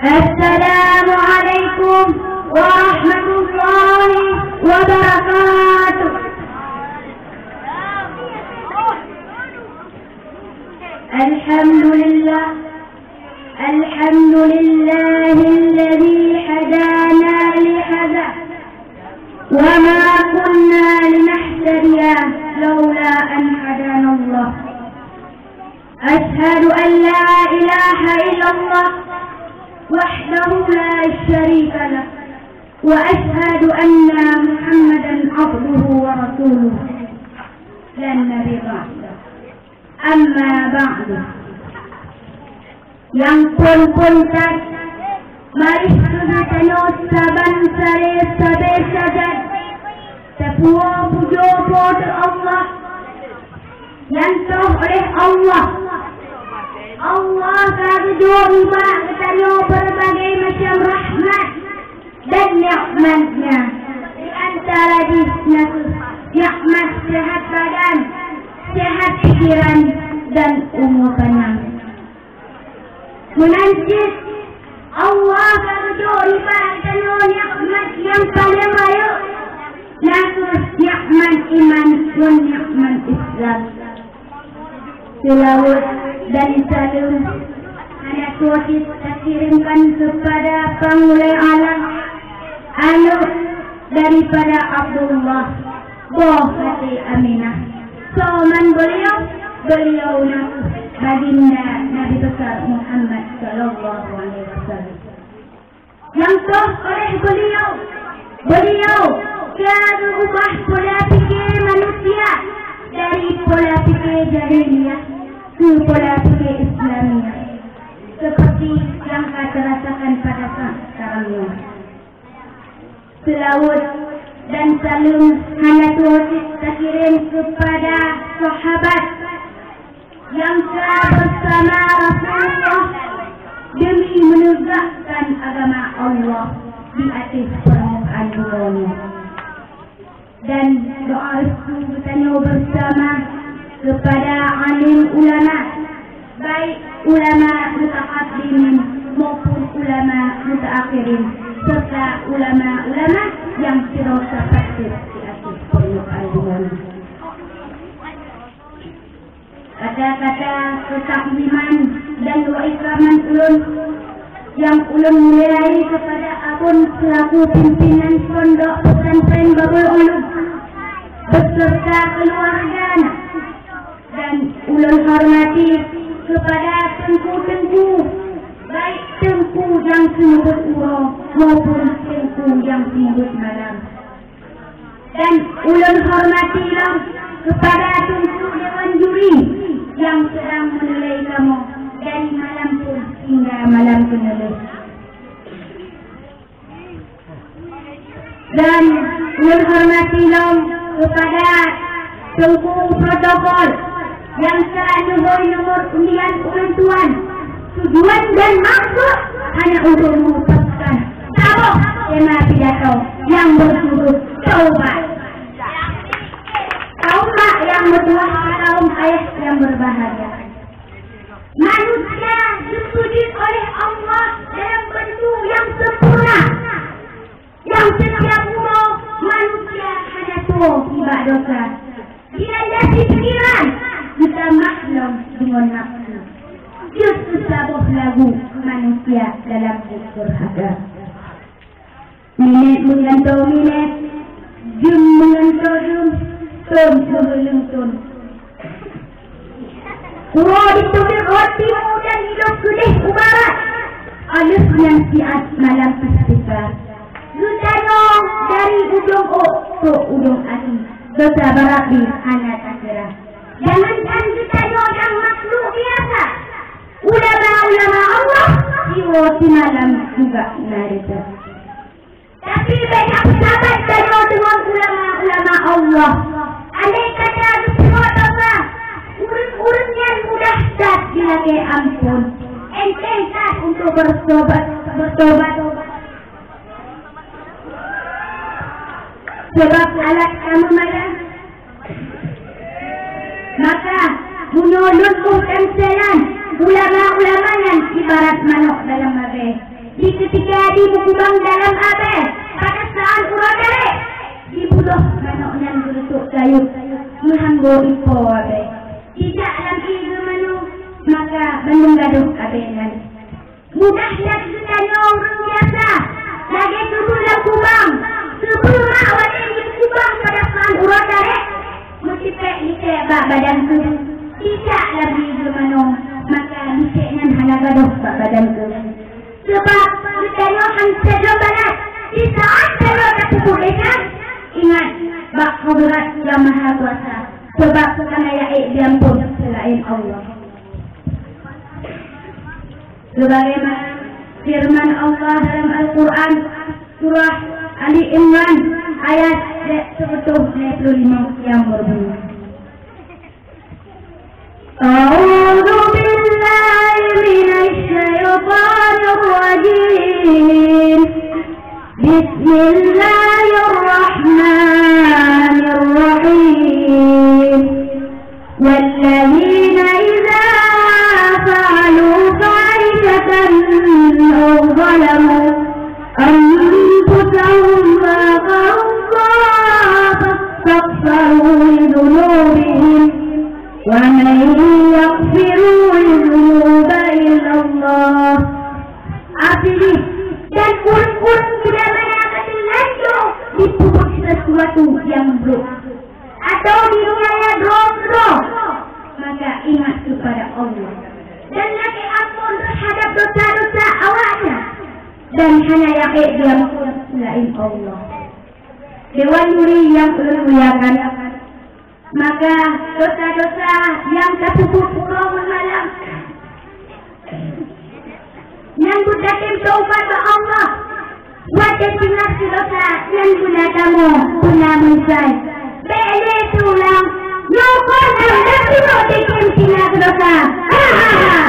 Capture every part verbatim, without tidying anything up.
Assalamualaikum warahmatullahi wabarakatuh. Alhamdulillah. Alhamdulillahilladzi hadana lihadza wa ma kunna linahtadiya laula an hadanallah. Asyhadu an la ilaha illallah wahdahu la syarika lah, wa asyhadu anna Muhammadan abduhu wa rasuluh. Dan Nabi Muhammad. Amma ba'du. Nyang phon-phon that, mari keuh geutanyoe saban sabe-sabe sajan tapuwoe pujoe Po teu Allah. Nyang troh oleh Allah. Allah ka geujok nibak geutanyoe beureubagai macam rahmat dan nikmat-Nya. Di antara jih na kheueh nikmat seuhat badan, seuhat pikeran, dan umu panjang. Meunan cit, Allah ka geujok nibak geutanyoe nikmat nyang paleng rayeuk, na kheueh nikmat iman ngon nikmat Islam. Seulaweuet dan saleuem hana tuwoe cit takirimkan keupada Pangulèe Alam, aneuk daripada Abdullah, boh até Aminah. Soe man beuliau? Beuliau na kheueh Baginda Nabi Besar Muhammad sallallahu alaihi wasallam. Nyang troh oleh beuliau, beuliau ka geuubah pola pike manusia dari pola pike jahiliyah keu pola pike Islamiah, seperti nyang ka teurasakan pada saat sekarang nyoe. Seulaweuet dan saleuem hana tuwoe cit takirém keupada sahabat nyang ka beusama Rasulullah deumi meunegakkan agama Allah di ateueh peurmukaan bumoe nyoe. Dan doa restu geutanyoe beusama keupada alim ulama, baik ulama mutaqaddimin maupun ulama mutaakhirin, serta ulama-ulama nyang sidroe sapat di ateueh peurmukaan bumoe nyoe. Kata-kata keutakziman dan waikraman ulôn nyang ulôn muliai keupada Abon seulaku pimpinan Pondok Pesantren Babul Ulum beserta keuluwarga na, dan ulôn hormati keupada teungku-teungku, baik teungku nyang seumeubeuet uroe maupun teungku nyang seumeubeuet malam. Dan ulôn hormati lom keupada teungku dewan juri nyang seudang meunilai kamoe dari malam phon hingga malam keuneulheueh. Dan ulôn hormati lom keupada teungku protokol nyang ka neuhôi nomor undian ulôn tuan. Tujuan dan maksud hana ulôn meupaskan saboh tema pidato nyang beujudul Taubat. Taubat nyang meutuah kaum ayah nyang berbahagia. Manusia dipeujeuet oleh Allah dalam bentuk nyang sempurna. Nyang setiap uroe manusia hana tuwoe nibak dosa. Dilandasi pikiran, geutamah lom deungon nafsu. Jeuet keu saboh lagu manusia dalam buet durhaka. Minèt meugantoe minèt, jeuem meugantoe jeuem, thon meuheuleung thon. Uroe jiteubiet rot timu dan jilôp keudeh u barat. Aleuh nyan siat malam istighfar. Geutanyoe dari ujong ôk trok ujong até, dosa barabri hana takira. Jangankan geutanyoe nyang makhluk biasa, ulama-ulama Allah siwoe simalam juga na ridha. Tapi bèk tapeusabat tanyoe deungon ulama-ulama Allah. Andai kata geupeugah bak ureueng-ureueng nyan mudah that jilakèe amphon, enteng that untuk bertobat, bertobat. Sebab alat kamoe malah. Maka, meunyoe lôn boh dan selan, ulama-ulama nyan ibarat manok dalam abèe. Di keutika di meukubang dalam abée, pada saát uroe tarek, di buloh manok nyan geureutôk sayeuep, meuhambô ipo abée. Jijak lam ié geumanö, maka bandum gadôh abée nyan. Mudah that geutanyoe ureuëng biasa, lagée keubeue lam kubang, keubeue mak watée jikubang pada saát uroe tarek, meutipék licék bak badan keubeue, jijak lam ié geumanö, maka licék nyan hana gadôh bak badan keubeue. Sabab geutanyoe han sajoe balat, di saát tanyoe tapeubuet desya, ingat bak Hadrat Yang Maha Kuasa, sabab hana ék diampôn seulaén Allah. Sebagaimana firman Allah dalam Al-Quran, surah Ali Imran, ayat seratus lima puluh lima yang berbunyi, أعوذ بالله من الشيطان الرجيم. بسم الله الرحمن الرحيم. والذين إذا فعلوا فاحشة أو ظلموا أنفسهم ذكروا الله فاستغفروا لذنوبهم ومن يغفر الذنوب إلا الله. Artinya, dan ureuëng-ureuëng bila mana ka teulanjô jipeubuet sesuatu nyang brôk, atau dianiaya droe keudroe, maka ingat kepada Allah dan lakée ampôn teuhadap dosa-dosa awaknyan, dan hana nyang ék diampôn seulaén Allah. Dewan juri nyang ulôn muliakan, maka dosa-dosa nyang tapeubuet uroe ngon malam, nyang beutatem taubat bak Allah, watée teuingat keu dosa nyan beuna tamong, beuna meusai. Bék lé teuulang, nyoe kon nyang ka singoh teukiem tina keu dosa. Ha, ha, ha.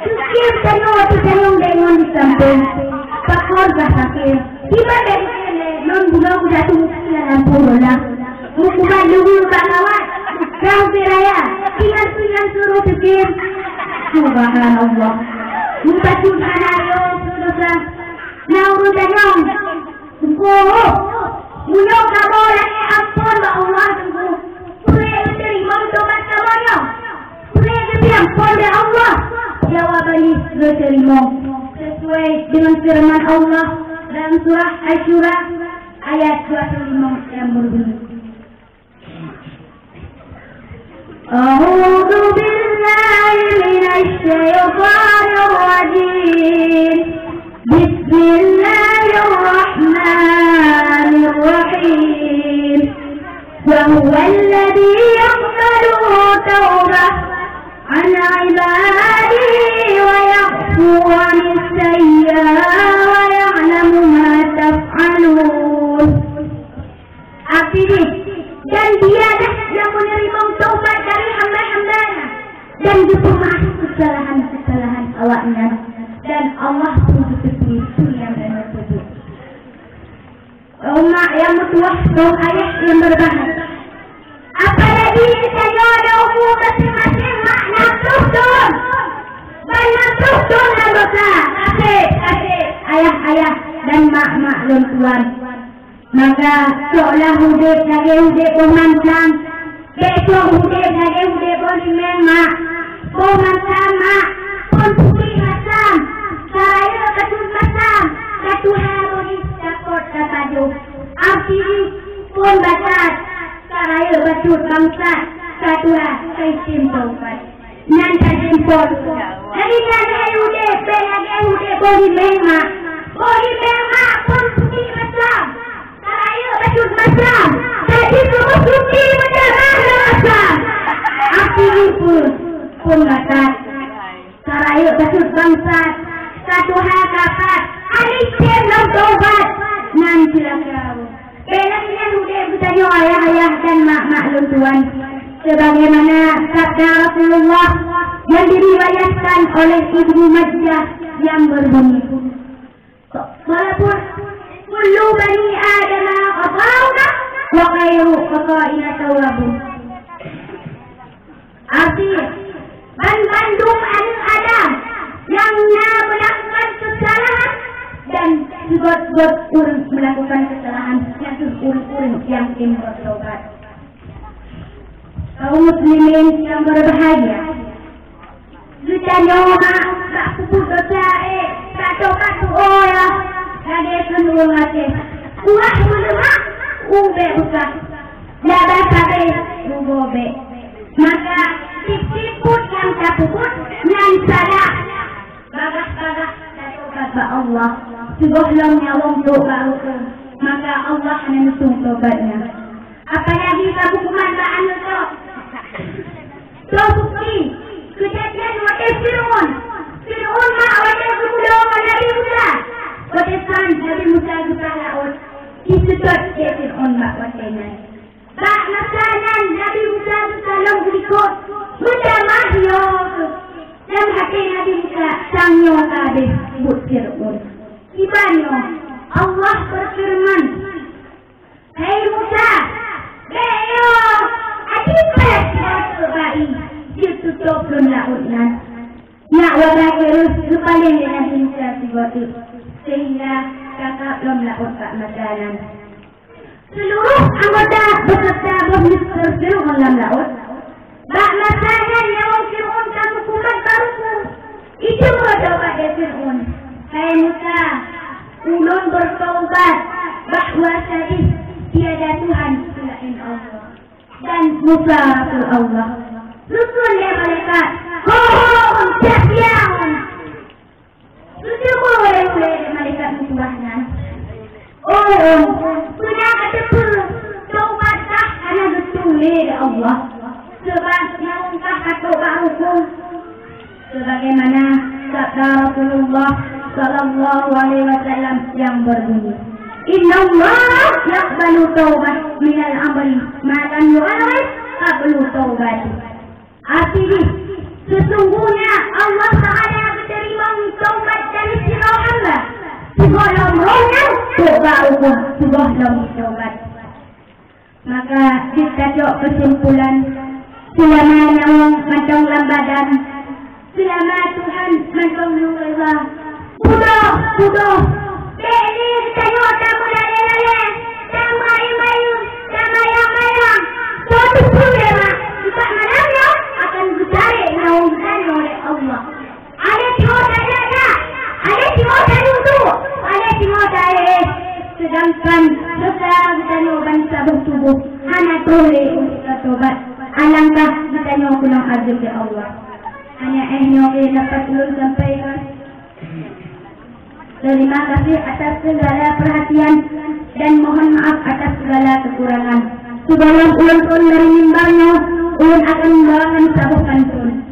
Teukiem tanyoe teutanyoe deungon di sampéng. Pakon bah sakét. Tiba dari lôn bunoe geuda tungki lam pulo lah. Meukuban lugu bak kawat, kang raya, tinggal tu nyang suruh teukim. Subhanallah. Mubacut hana yo dosa. Na ureuëng tanyong, Teungku, meunyoe kamoe lakée ampôn bak Allah, Teungku, peue geuteurimong tobat kamoe nyoe? Peue geupeuampôn lé Allah? Jawaban jih geuteurimong, sesuai dengan firman Allah dalam surah Asy-Syura ayat dua puluh lima yang berbunyi, أعوذ بالله من الشيطان الرجيم. بسم الله الرحمن الرحيم. وهو الذي يقبل التوبة عن عباده ويعفو عن السيئات ويعلم ما تفعلون. Arti jih, dan Dialah nyang meuneurimong taubat dari hamba-hamba-Nya dan geupeumeuáh keusalahan-keusalahan awaknyan, dan Allah pun geuteupeue peue nyang geutanyoe peubuet. Umat nyang meutuwah, kaum ayah nyang beureubahagia. Apalagi geutanyoe ada umu maséng-maséng mak nam ploh thon, ban nam ploh thon lam dosa. Akhé, akhé, ayah-ayah dan mak-mak lôn tuan. Maka, coklah udeb lagée udeb boh mansam. Bék cok udeb lagée udeb boh limeng, mak. Boh mansam, mak, phon putéh masam, ka rayeuk bacut masam, ka tuha boh jih tapot tapajoh. Arti jih, phon batat, ka rayeuk bacut bangsat, ka tuha ka jitem taubat. Nyan ka jitem taubat. Jadi, nyan hai udeb, bék lagée udeb boh limeng, mak. Boh limeng, mak, phon putéh masam, ka rayeuk bacut masam, ka jikeuboh suci meudarah lam asam. Arti jih phon, phon batat, ka rayeuk bacut bangsat, ka tuha ka pat, hana jitem lom taubat, nyan ceulaka. Bék lagée nyan udeb geutanyoe ayah-ayah dan mak-mak lôn tuan. Sebagaimana sabda Rasulullah yang diriwayatkan oleh Ibnu Majah yang berbunyi, Walaupun kullu bani Adama khata'un wa khairu khata'ina tawwabun. Arti, ban bandum aneuk Adam nyang na meulakukan keusalahan, Buet ureuëng meulakukan keusalahan, nyan kheueh ureuëng-ureuëng nyang tem beutaubat. Kaum muslimin nyang berbahagia, geutanyoe mak bak peubuet desya ék, bak taubat tuwoe lagée kheun ureuëng Aceh. Uah meuleumak, ubé beukah, laba sabé rugoe bék. Maka tieb-tieb buet nyang tapeubuet nyan salah. Bagaih-bagaih tataubat bak Allah, sigoh lom nyawöng trok bak rukon, maka Allah hana neuteurimong taubat nyan. Apalagi ka meukumat bak aneuk droe. Soe bukeuti keujadian watée Fir'aun? Fir'aun mak watée geumulông ngon Nabi Musa. Watée nyan Nabi Musa geupah laôt, jiseutôt lé Fir'aun bak watée nyan. Bak masa nyan Nabi Musa geukalon u likot, meutamah nyoe kheueh lam até Nabi Musa, "Tanyoe ka habéh buet Fir'aun." Kiban nyoe Allah beufeureuman, "Hai Musa, bék nyoe, adak pih buet keubai, jitutôb lom laôt nyan." Nyak wabai keureus geupaleng lé Nabi Musa sigoe teuk, seuhingga kakab lom laôt bak masa nyan. Seuluruh anggota beuseurta boh minister Fir'aun lam laôt. Bak masa nyan nyawöng Fir'aun ka meukumat bak rukon. Ijeuet taubat lé Fir'aun, "Hai Musa, ulôn beutaubat bahwa sadih tiada Tuhan seulaén Allah, dan Musa rasul Allah." Geukheun lé malaikat, "Ho, ho, ho, siap-siap!" Geuteupeue lé malaikat meukeubah nyan, "Oh, oh, peue na ka teupeue, taubat kah hana geutuléh lé Allah, sabab nyawöng kah ka trok bak rukon." Sebagaimana sabda Rasulullah sallallahu alaihi wasallam yang berbunyi, "Innallaha yaqbalu taubat minal amri ma lam yugharghir qablu taubati." Arti jih, sesungguhnya Allah Taala geuteurimong taubat dari sidroe hamba, sigohlom roh nyan trok bak rukon, sigohlom taubat. Maka jeuet tajok keusimpulan, seulama nyawöng mantong lam badan, seulama Tuhan mantong neuridha, Pudoh, pudoh. Bék lé geutanyoe tameulalé-lalé, tameuayeuem-ayeuem, tamayang-mayang. Soe teupeue lé mak, bak malam nyoe akan geutarek nyawöng geutanyoe lé Allah. Adak singoh tajak-jak, adak singoh taduek-duek, adak singoh taéh-éh. Seudangkan desya geutanyoe ban saboh tuboh hana troh lé untuk tatobat. Alangkah geutanyoe keunong azeub lé Allah. Hanya éh nyoe lé dapat ulôn sampaikan. Terima kasih atas segala perhatian dan mohon maaf atas segala kekurangan. Sebelum ulôn turun dari mimbar nyoe, ulôn akan membawakan saboh pantun.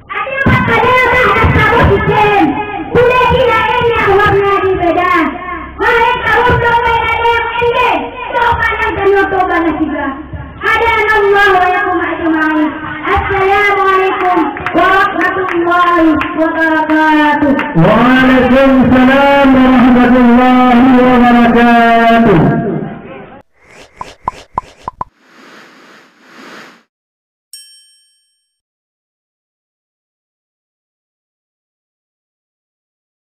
Ada apa pada dah saboh sistem? Boleh dilain yang warna dibeda. Wahai kaum domba ladang endek, coba yang dan nyoto banyak juga. Hadanallahu wa iyyakum ajma'in. Assalamualaikum warahmatullahi wabarakatuh. Waalaikumsalam warahmatullahi wabarakatuh.